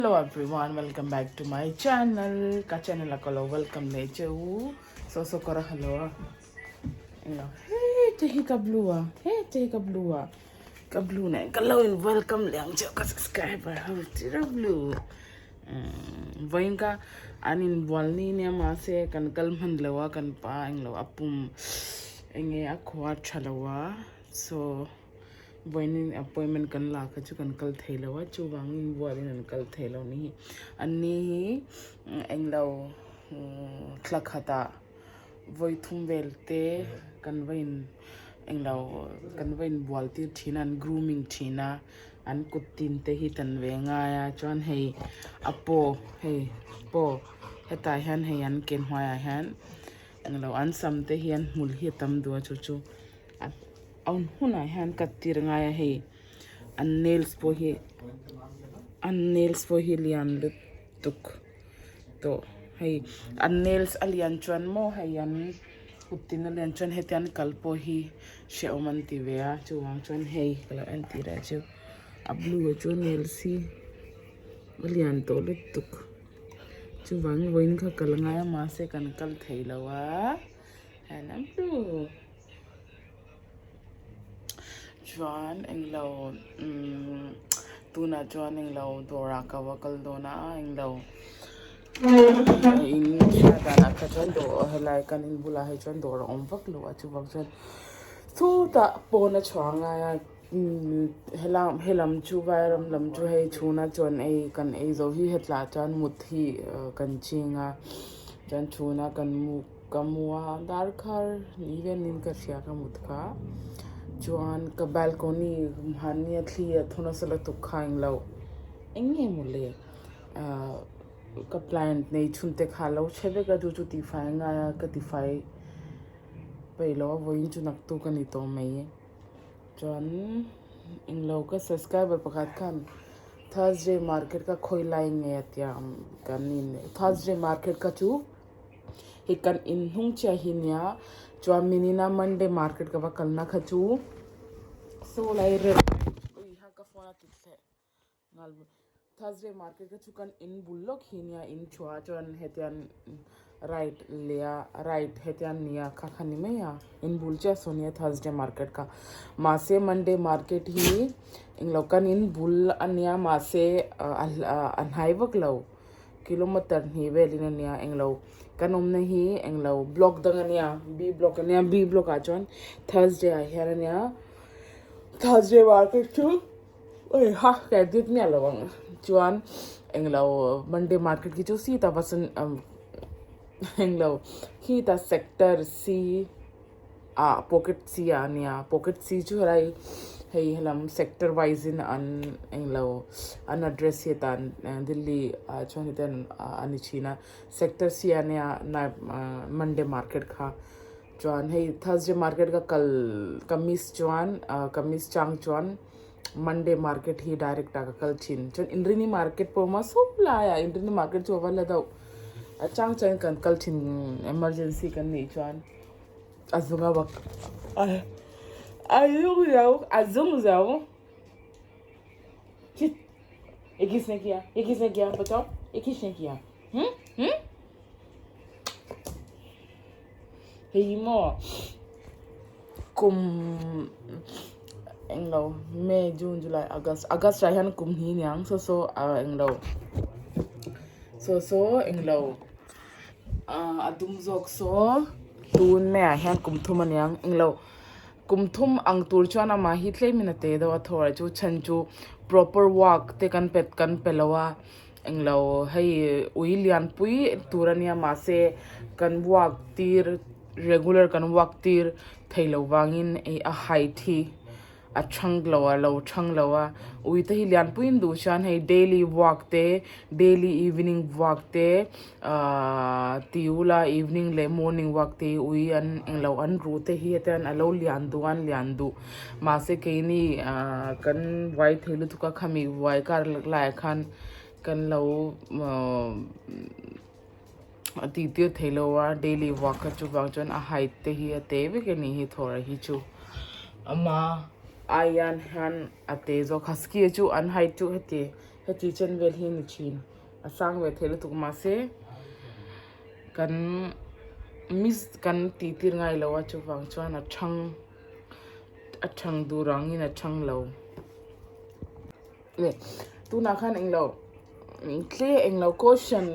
Hello everyone, welcome back to my channel. Ka channel a ka lo welcome leh che u. So so kawr a hello a. Englo he te hi ka blue a, he te hi ka blue a. Ka blue nen ka lo in welcome leh ang che u ka subscriber ho tira blue. Vawiin ka an inbual ni nia mahse kan kal hman lo a kan pa englo a pum enge a khua tha lo a so. Vawiin appointment kan la kha chu kan kal thei lo a, chuvangin bualin an kal thei lo ni hi. An ni hi englo thla khatah vawi thum vel te kan va in englo kan va in bual tir thin a, an grooming thin a, an kut tin te hi tan ve ngai a, chuan hei a paw hei paw hetah hian hei an ke hnuaiah hian englo an sam te hi an hmul hi a tam duh a chu chu. A hunah hian ka tir ngai a hei an nails pawh hi an nails pawh hi lian lutuk tawh hei an nails a lian chuan maw hei an kut tin a lian chuan hetiang kal pawh hi hrehawm an ti ve a chuvang chuan hei ka lo entir a chu a blue ah chuan nails hi a lian tawh lutuk chuvang vawiin kha kal ngai a mahse kan kal thei lo a and a blue. Chuan englo umm tunah chuan englo dawrah ka va kal dawn a englo in hriat danah kha chuan dawr helai kan in bulah hi chuan dawr a awm vak lo a chuvang chuan chutah pawn a chhuah ngai a umm helam helam chu vairam lam chu hei chhunah chuan ei kan ei zo hi hetlah chuan mut hi kan ching a chuan chhunah kan mu. Ka mu a darkhar ni venin ka hria ka mut kha chuan ka balcony mahni a thli a thaw nasa lutuk kha englo eng nge maw le ah ka plant nei chhun te kha alo chhe vek a chu chu tifai a ngai a ka tifai peih lo a vawiin chu naktuk a ni tawh mai chuan englo ka subscriber pakhat khan Thursday market ka khawi lai nge a tia kan in Thursday market kha chu. Hei kan in hnung chiah hi nia chuan minina Monday market ka va kalna kha chu saw lai rem ui ha ka phone a ti thleh nghal Thursday market kha chu kan in bul lawk hi nia in thuah chuan hetiang right leh a right hetiang nia kha kha ni mai a in bul chiah saw nia Thursday market kha mahse Monday market hi englo kan in bul ania mahse a hnai vak lo. Kilometer hnih velin a nia englo kan awmna hi englo block dang a nia B block a nia B block ah chuan Thursday ah hian a nia Thursday market chu oi ha ka edit miah lo ang chuan englo Monday market khi chu sita vasan englo khita sector C ah pocket C ah ania pocket C chu helai hei helam sector wise in an englo an address hi atan Delhi ah chuan hetiang a ni thin a sector C ah ania Monday market kha chuan hei Thursday market ka kal ka miss chuan ah ka miss chang chuan Monday market hi direct ah ka kal thin chuan Inrini market pawh a awm a sawp laiah Inrini market chu a va la deuh a chang chuan kan kal thin emergency kan nih chuan. A zung a bawk a zung zo a zung zo ये किसने किया ये किसने किया बताओ ये किसने किया हम्म हम्म hei maw kum englo May June July August August ah hian kum hnih aniang saw saw ah englo saw saw englo. Ahh a dum zawk saw tun maiah hian kum thum a niang englo kum thum ang tur chuan amah hi tlemin a te deuh a thawr chu chhan chu proper work te kan pet kan pe lo a englo hei ui lian pui tur a nia mahse kan work tir regular kan work tir theih loh vangin ih a height hi. a chhang lo a lo chhang lo a ui te hi lian puiin duh chuan hei daily walk te daily evening walk te ahh ti ula evening leh morning walk te hi ui an englo an ruh te hi hetiang a lo lian duh a an lian duh mahse keini ahh kan buai thei lutuk a khami buai kar laiah khan kan lo ahh. A tih tir thei lo a daily walk kha chuvang chuan a height te hi a te vek a nih hi thawr hi chu ama aian hian a te zawk husky chu an height chu heti Heti chen vel hi a ni thin. A sang ve thei lutuk mahse kan miss kan tih tir ngai lo a chuvang chuan a thang a thang dur angin a thang lo. Le tunah khan englo tle englo question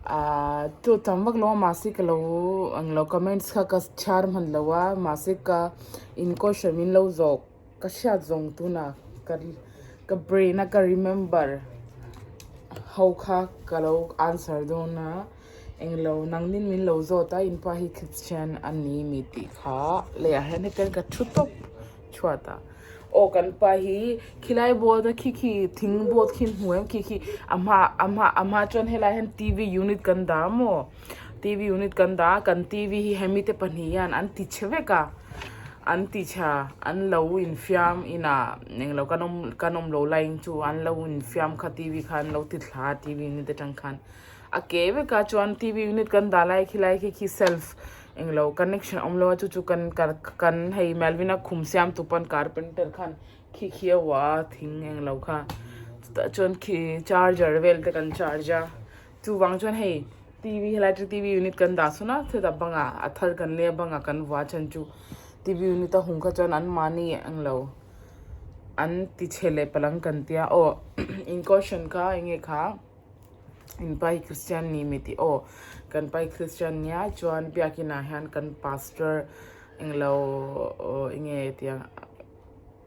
ah chu tam vak lo a mahse ka lo englo comments kha ka chhiar hman lo a mahse ka in question min lo zawk. Ka hriat zawng tunah ka ka brain a ka remember ho kha ka lo answer dawn a englo nangnin min lo zawt a inpa hi Christian a ni mi tih kha leh ah hian hetiang ka thu tawp chhuat a aw kan pa hi khilai board a khi khi thing board khi hmu em khi khi a hma a hma a hma chuan helai hian T V unit kan dah a maw T V unit kan dah a kan T V hi hemi te pahnih hian an ti chhe vek a. An ti tha, an lo infiam inah englo kan awm kan awm lo laiin chu an lo infiam kha T V kha an lo ti thla a T V unit atang khan a ke vek a chuan T V unit kan dah lai khilai khi khi self englo connection awm lo a chu chu kan kan hei Melvin a khum siam tu pawn carpenter khan khi khi a vuah a thing englo kha chutah chuan khi charger vel te kan charge a. Chuvang chuan hei T_V helai chu T_V unit kan dah sawn a chutah bangah a thar kan lei a bangah kan vua chhan chu T_V unit a hung kha chuan anmahni englo an ti chhe leh palang kan tia aw in question kha eng nge kha in pa hi Christian ni mi tih aw kan pa hi Christian nia chuan biakin ah hian kan pastor englo eng nge tiang.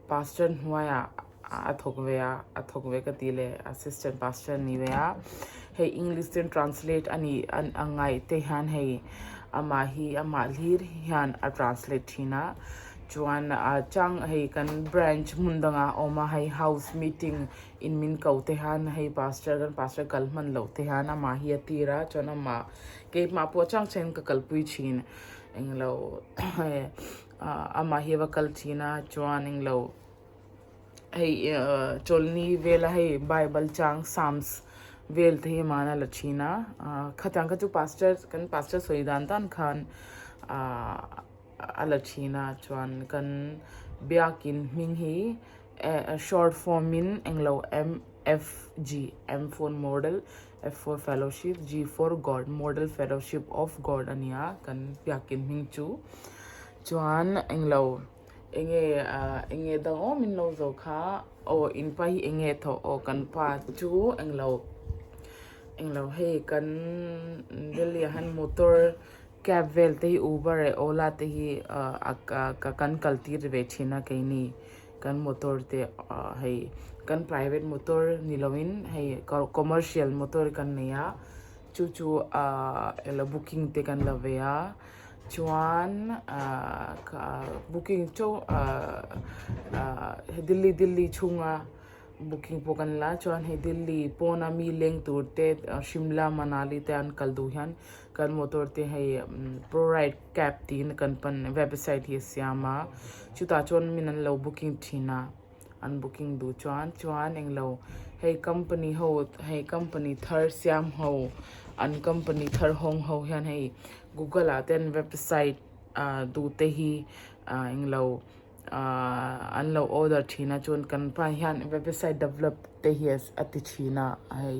Pastor hnuaiah a thawk ve a, a thawk ve ka tih leh assistant pastor a ni ve a, hei english ten translate a nih a ngaih te hian hei amah hi amah hlir hian a translate thin a, chuan a chang hei kan branch hmun dangah a awm a hei house meeting in min ko te hian hei pastor kan pastor kal hman loh te hian amah hi a tir a chuan amah keimah pawh chang changin ka kalpui thin englo hei. Amah hi a va kal thin a chuan englo hei chawlhni vela hei bible chang psalms vel te hi aman a la thin a khatiang kha chu pastor kan pastor sawi dan dan khan ahh a la thin a chuan kan biakin hming hi short form in englo M F G M for model F for fellowship G for God model fellowship of God a nia kan biakin hming chu chuan englo enge ah enge dang awm in lo zo kha aw in pa hi enge thawh aw kan pa chu englo englo hei kan Delhi ah hian motor cab vel te hi uber leh ola te hi ah kan kal tir ve thin a keini. Kan motor te ah hei kan private motor ni lovin hei commercial motor kan nei a chu chu ah elo booking te kan la ve a chuan ah booking chu ah ah Delhi Delhi chhunga booking pawh kan la a chuan hei Delhi pawna mi leng tur te Shimla Manali te an kal duh hian kan motor te hei pro ride cab tiin kan pan website hi a siam a chutah chuan min an lo booking thin a an booking duh chuan chuan englo hei company ho hei company thar siam ho an company thar hawng ho hian hei google ah te an website ah duh te hi ah englo ahh an lo order thin a chuan kan pa hian website develop te hi a ti thin a hei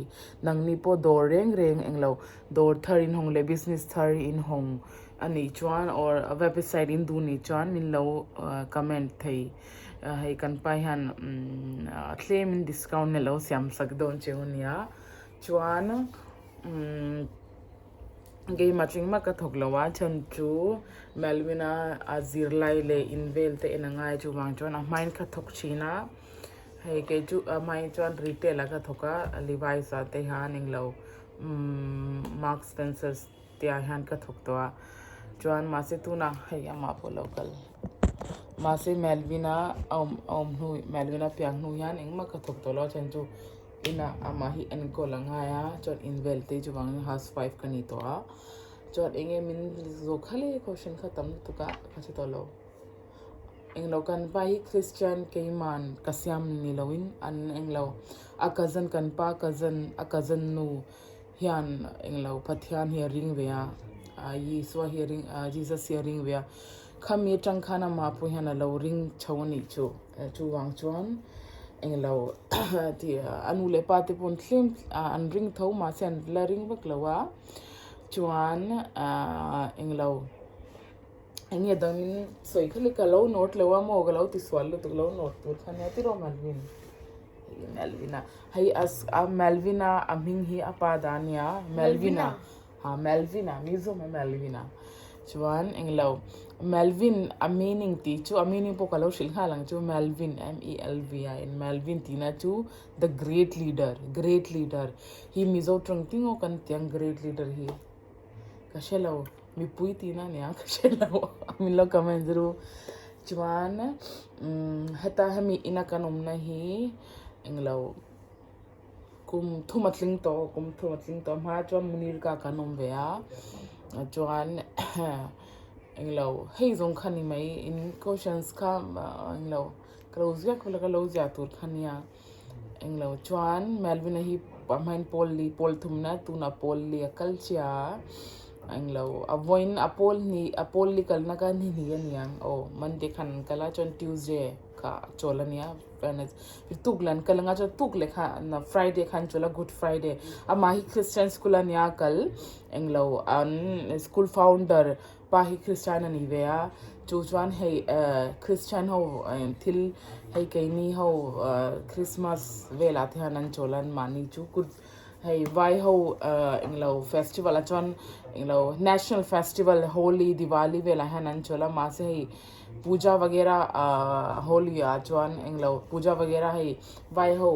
nangni pawh dawr reng reng englo dawr thar in hawng leh business thar in hawng a nih chuan or website in duh nih chuan min lo comment thei hei kan pa hian tlem in discount a lo siam sak dawn cheu a nia chuan umm. Keimah tlingmah ka thawk lo a chhan chu Melvin a a zirlai leh in vel te en a ngai chuvang chuan a hmain ka thawk thin a hei kei chu a hmain chuan retail ah ka thawk a Levi's ah te hian englo umm Marks Spencer's te ah hian ka thawk tawh a chuan mahse tunah hei amah pawh a lo kal mahse Melvin a a awm a awm hnu Melvin a pian hnu hian engmah ka thawk tawh lo a chhan chu. Inah amah hi enkawl a ngai a chuan invel te chuvangin house wife ka ni tawh a chuan enge min zawh kha le question kha tam lutuk a ka hre tawh lo englo kan pa hi christian keiman ka siam ni loin an englo a cousin kan pa cousin a cousin nu hian englo Pathian hi a ring ve a ah Isua hi a ring ah Jesus hi a ring ve a khami atang khan amah pawh hian a lo ring chho a nih chu chuvang chuan. Englo tih a nu leh pa te pawn tlem an ring tho mahse an la ring vak lo a chuan ahh englo eng nge dangin sawi kha le ka lo nawt lo a maw ka lo ti sual lutuk lo nawt tur kha nia tiraw Melvin Melvin a hei a Melvin a a hming hi a pa dan a nia Melvin a. Ha Melvin a Mizo mai Melvin a chuan englo Melvin a meaning tih chu a meaning pawh ka lo hrilh nghal ang chu Melvin M E L V I N Melvin tihna chu the great leader great leader hi Mizo tawng ting aw kan ti ang great leader hi ka hre lo mipui tihna ania ka hre lo min lo comment ru chuan umm heta hemi ina kan awmna hi englo. Kum thum a tling tawh, kum thum a tling tawh hma chuan Munirka kan awm ve a, chuan englo hei zawng kha ni mai in questions kha englo ka lo ziak vek a ka lo ziah tur kha nia englo chuan Melvin-a hi a hmain pawl li pawl thumna tunah pawl li a kal chiah a englo a vawiin a pawl hnih a pawl li kalna kha ni hnih a ni ang aw Monday khan an kal a chuan Tuesday kha chawl a nia. Tuk lan kal anga chuan tuk leh kha Friday khan chawlh a Good Friday amah hi Christian school a nia kal englo an school founder pa hi Christian a ni ve a chu chuan hei eh Christian ho thil hei keini ho eh Christmas velah te hian an chawl a mahni chu kut hei vai ho eh englo festival ah chuan englo national festival Holi Diwali velah hian an chawl a mahse hei. Puja vagera ahh Holi ah chuan englo puja vagera hei vai ho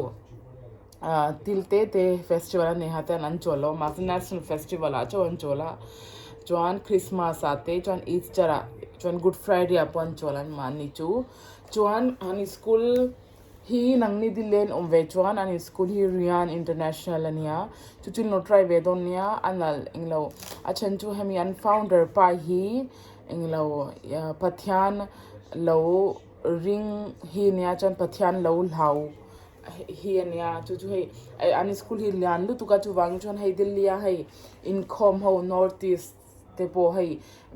ahh til te te festival a nei ha ten an chawl lo mahse national festival ah chauh an chawl a chuan Christmas ah te chuan Easter ah chuan Good Friday ah pawh an chawl an mahni chu chuan an school hi nangni dilen awm ve chuan an school hi Rian International a nia chu chu inlo try ve dawn nia a nalh englo a then chu hemi an founder pa hi englo Pathian lo ring hi nia chuan Pathian lo hlau hi a nia chu chu hei an school hi lian lutuk a chuvangin chuan hei Delhi a hei inkhawm ho north east te pawh hei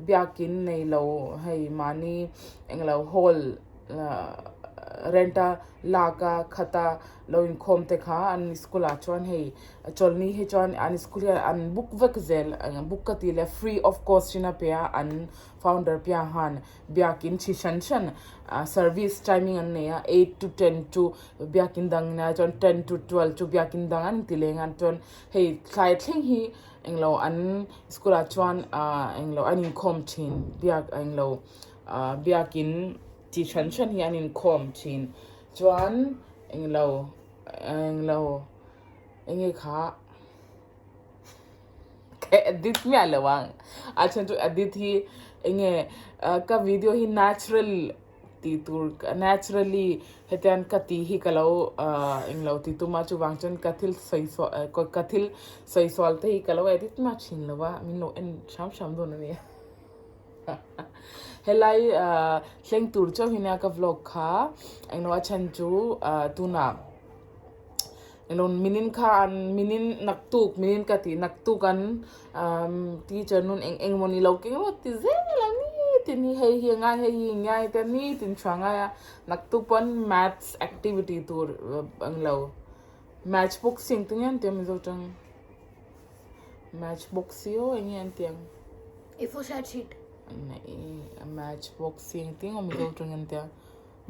biakin nei lo hei mahni englo hall rent a lak a khat a lo inkhawm te kha an school ah chuan hei chawlhni hi chuan an school hian an book vek zel book ka tih leh free of cost in a pe a an founder piah han biakin chi hran hran ah service timing an nei a eight to ten chu biakin dang nia chuan ten to twelve chu biakin dang an ti leng a chuan hei thlai thleng hi englo an school ah chuan ah englo an inkhawm thin biak englo ah biakin chi hran hran hi an inkhawm thin chuan englo englo. Enge kha ka edit miah lo ang a then chu edit hi enge ka video hi natural tih tur naturally hetiang ka tih hi ka lo englo ti tum a chuvang chuan ka thil sawi sual ka thil sawi sual te hi ka lo edit miah thin lo a min lo en hram hram dawn a nia helai thleng tur chauh hi nia ka vlog kha englo a then chu tunah. Eng minin kha an minin naktuk minin ka tih naktuk an umm teacher nun eng eng mawni lo keng rawt ti zel a nitin hi hei hi a ngai hei hi ngai te nitin thu a ngai a naktuk pawn maths activity tur eng lo match boxing te nge an ti a mizo tang match box hi aw eng nge an ti ang. A4 size sheet. Match boxing te nge mizo tang an ti a.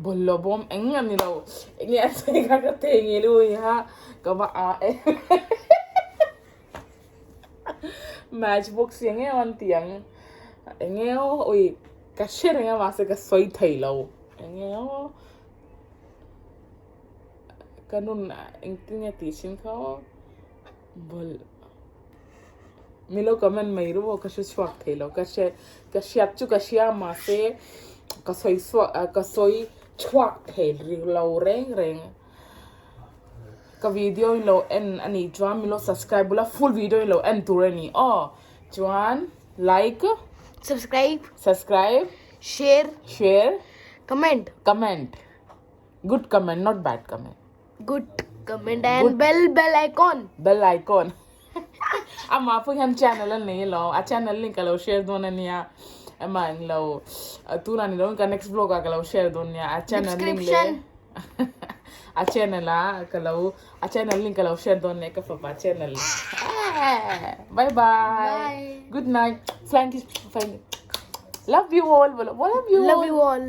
Bawlhhlawh bawm eng a ni lo enge a sawi kha ka thei nge lu hi ha ka va a e match box hi enge an ti ang enge aw ui ka hre reng a mahse ka sawi thei lo enge aw ka nun engtin nge tih thin kha aw bawlh Milo comment mai ru aw ka hre chhuak thei lo ka hre ka hriat chu ka hria mahse ka sawi suak ka sawi chhuak thei lo reng reng ka video in lo en a nih chuan milo subscribe bula full video in lo en tur a ni aw chuan like subscribe subscribe share share comment comment good comment not bad comment good comment and bell bell icon bell icon Amah pawh hian channel a nei lo a channel link ka lo share dawn a nia emaw eng lo tunah ni lo ka next vlog ah ka lo share dawn nia a channel link leh Description. A channel a ka lo a channel link ka lo share dawn leh ka fapa channel. Bye bye. Good night. Flying kiss. Flying. Love you all. Love you all. Love you all.